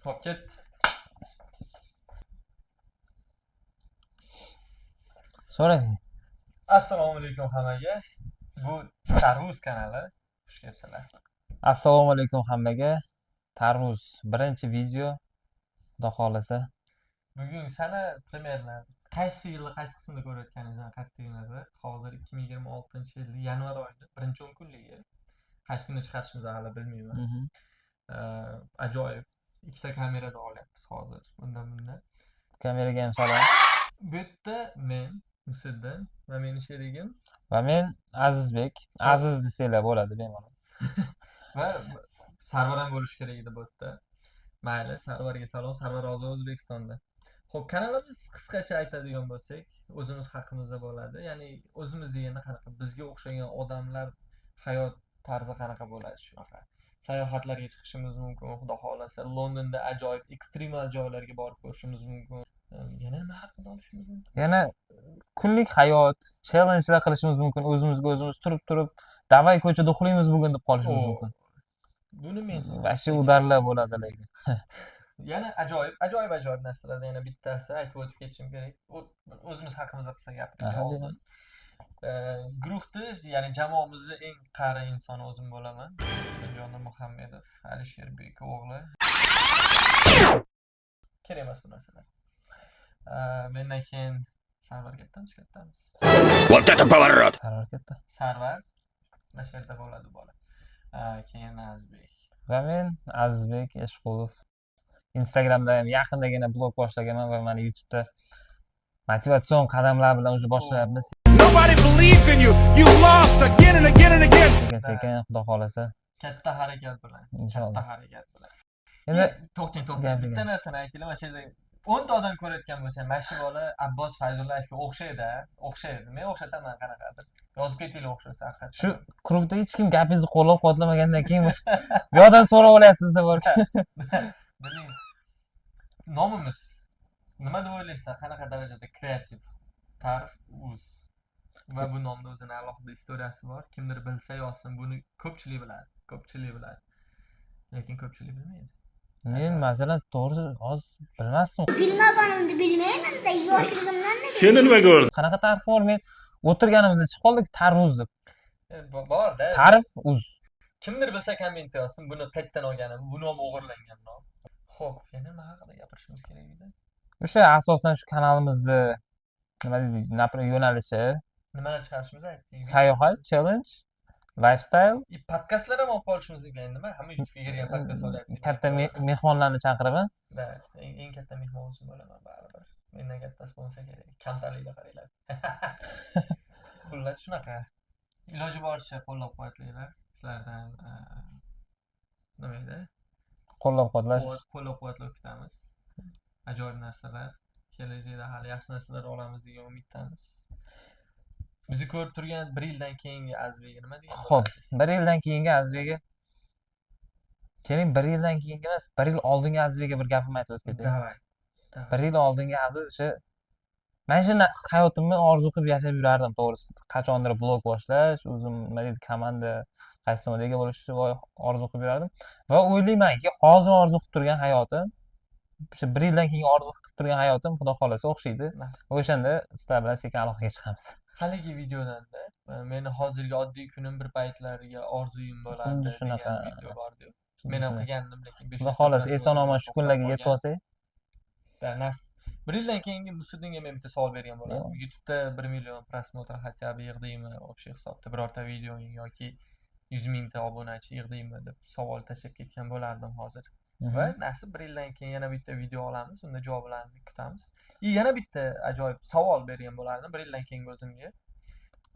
Hop, ketdi. So'rang. Assalomu alaykum hammaga. Bu Tarvuz kanali. Xush kelibsizlar. Assalomu alaykum hammaga. Tarvuz birinchi video. Xudo xohlasa. Bugun sana примерно qaysi yilni qaysi qismida ko'rayotganingizdan qat'iy nazar, hozir 2026-yil yanvar oyida birinchi 10 kunligi. Qaysi kunda chiqarishimizni hali bilmayman. Ajoyib. Ikkita kamerada olyapmiz hozir. Bundan bundan. Kameraga ham salom. Bu yerda men, Musiddin va meni sherigim Va men Azizbek. Aziz desanglar bo'ladi bemalol. Va Sarvar ham bo'lishi kerak edi bu yerda. Mayli, Sarvarga salom. Sarvar hozir O'zbekistonda. Xo'p, kanalimiz qisqacha aytadigan bo'lsak, o'zimiz haqimizda bo'ladi. Ya'ni o'zimiz deganda qanaqa bizga o'xshagan odamlar hayot tarzi qanaqa bo'ladi shunaqa. Sayohatlarga chiqishimiz mumkin, xudo xohlasa. Londonda ajoyib ekstremal joylarga borib ko'rishimiz mumkin. Yana nima haqida olishimiz mumkin? Yana kunlik hayot, challengelar qilishimiz mumkin. O'zimizga o'zimiz turib-turib, "Давай ko'chada uxlaymiz bugun" deb qolishimiz mumkin. Buni mensiz Вообще удар lar bo'ladi lekin. Yana ajoyib, ajoyib, ajoyib narsalardan yana bittasi aytib o'tib ketishim kerak. O'zimiz haqimizda qisqa gapirdik oldin. Guruhni, ya'ni jamoamizni eng qari insoni o'zim bo'laman. Jonir Muhammedov, Alisher Bek o'g'li. Kerak emas bu narsalar. Mendan keyin Sarvar kattamiz, kattamiz. Вот это поворот! Sarvar katta. Sarvar mana shu yerda bo'ladi bola. Keyin Azizbek. Va men Azizbek Eshqulov. Instagramda ham yaqindagina blog boshlaganman va mana YouTube'da motivatsion qadamlar bilan уже boshlayapmiz. Nobody believes in you. You lost again and again and again. Sekin sekin, xudo xohlasa, Katta harakat bilan. Inshaalloh. Katta harakat bilan. Endi To'xtang, to'xtang. Gapiring. Bitta narsani aytinglar, mana shu yerda 10 ta odam ko'rayotgan bo'lsa, mana shu bola Abbos Fayzullayevga o'xshaydi, o'xshaydi. Men o'xshataman qanaqadir. Yozib ketinglar o'xshasa haqiqatdan. Shu klubda hech kim gapingizni qo'llab-quvvatlamagandan keyin bu yoqdan so'rab olyapsiz deb bor. Biling. Nomimiz nima deb o'ylaysizlar? Qanaqa darajada kreativ? Tarf uz. Va bu nomni o'zini alohida istoriyasi bor. Kimdir bilsa yozsin, buni ko'pchilik biladi. Ko'pchilik biladi. Lekin ko'pchilik bilmaydi. Men masalan, to'g'risi, hozir bilmasdim. Bilmaganimni bilmayman-da, yoshligimdan beri. Seni nimaga urdi? Qanaqa tarixi bor? Men o'tirganimizda chiqib qoldik tarvuz deb. Borda. Tarif uz. Kimdir bilsa kommentda yozsin, buni qayerdan olganim, bu nom o'g'irlangan nom. Xo'p, yana nima haqida gapirishimiz kerak edi? O'sha asosan shu kanalimizni nima deydi, например, yo'nalishi Nimalar chiqarishimizni aytdik. Sayohat, challenge, lifestyle, И podkastlar ham olib qolishimiz mumkin, nima? Hamma YouTube'ga kirgan podkast olyapti. Katta mehmonlarni chaqirib, a? Да, eng katta mehmon o'zim bo'laman baribir. Mendan kattasi bo'lmasa kerak. Kamtarlikda qaranglar. Xullas shunaqa. Iloji boricha qo'llab-quvvatlanglar. Sizlardan nima edi? Qo'llab-quvvatlash. Qo'llab-quvvatlov kutamiz. Ajoyib narsalar. Kelajakda hali yaxshi narsalar olamiz degan umiddamiz. Bizni ko'rib turgan bir yildan keyingi Azbegi nima degan Xo'p, bo'lardingiz? Bir yildan keyingi Azizbekga. Keling, bir yildan keyingi emas, bir yil oldingi Azizbekka bir gapimni aytib o'tib ketay. Давай. Давай. Bir yil oldingi Aziz o'sha mana shu hayotimni orzu qilib yashab yurardim, to'g'risi. Qachondir blog boshlash, o'zim nima deydi, komanda qaysi tomonda ega bo'lishni orzu qilib yurardim. Va o'ylaymanki, hozir orzu qilib turgan hayotim o'sha bir yildan keyin orzu qilib turgan hayotim xudo xohlasa o'xshaydi. Nasib. O'shanda sizlar bilan sekin aloqaga chiqamiz. Haligi videodanda meni hozirgi oddiy kunim bir paytlarga orzuyim bo'lardi Xuddi shunaqa. Degan video bordi. Men ham qilgandim, lekin 500 Xudo xohlasa eson omon shu kunlarga yetib olsak. Да, nasib. Bir yildan keyingi Musuddinga men bitta savol bergan bo'lardim. YouTube'da 1 million просмотр хотя бы yig'dingmi, общий hisobda birorta videoing yoki 100 mingta obunachi yig'dingmi deb savol tashlab ketgan bo'lardim hozir. Va nasib bir yildan keyin yana bitta video olamiz, unda javoblarni kutamiz. И yana bitta ajoyib savol bergan bo'lardim bir yildan keyingi o'zimga.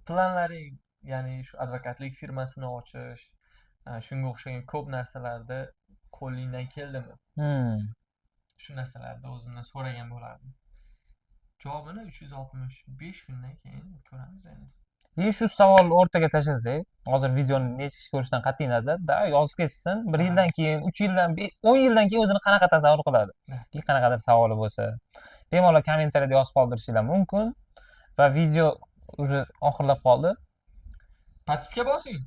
Planlaring, ya'ni shu advokatlik firmasini ochish, shunga o'xshagan ko'p narsalarda qo'lingdan keldimi? Shu narsalarni o'zimdan so'ragan bo'lardim. Javobini 365 kundan keyin ko'ramiz endi. И shu savolni o'rtaga tashlasak, hozir videoni necha kishi ko'rishidan qat'iy nazar, da yozib ketishsin, bir yildan keyin, 3 yildan, 10 yildan keyin o'zini qanaqa tasavvur qiladi? И qanaqadir savoli bo'lsa, bemalol kommentariyada yozib qoldirishinglar mumkin. Va video уже oxirlab qoldi. Подписка bosing.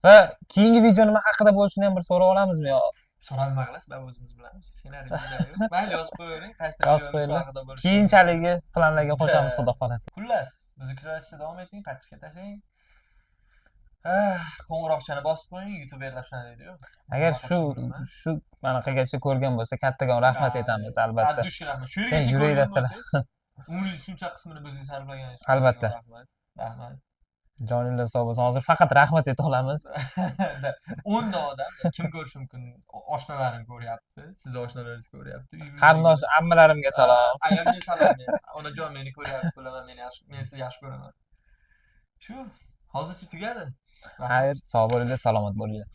Va keyingi video nima haqida bo'lishini ham bir so'rab olamizmi yo? So'rab nima qilasiz, baribir o'zimiz bilamiz. Ssenariy bizda yo'q. Mayli, yozib qo'yavering, qaysi Yozib videomiz qo'yinglar. haqida bo'lishi. Keyinchaligiga planlarga qo'shamiz, xudo xohlasa. Xullas, bizni kuzatishda davom eting, подписка tashlang. Qo'ng'iroqchani bosib qo'ying, youtuberlar shunaqa deydi-yu. Agar Bunaqa shu bilman. Shu manaqagacha ko'rgan bo'lsa, kattakon rahmat aytamiz, albatta. От души rahmat. Shu Sen yergacha yurakda ko'rgan bo'lsangiz, umringiz shuncha qismini bizga sarflaganingiz uchun Albatta. rahmat. Rahmat. Joninglar sog' bo'lsin. Hozir faqat rahmat ayta olamiz. 10 ta odam kim ko'rishi mumkin? Oshnalarim ko'ryapti, sizni oshnalaringiz ko'ryapti. Uyimizdagi- Qarindosh ammalarimga salom. Ayamga salom. Onajon, meni ko'ryapsiz, bilaman, meni yaxshi, men sizni yaxshi ko'raman. Shu, hozircha tugadi. Rahmat. Xayr, sog' bo'linglar, salomat bo'linglar.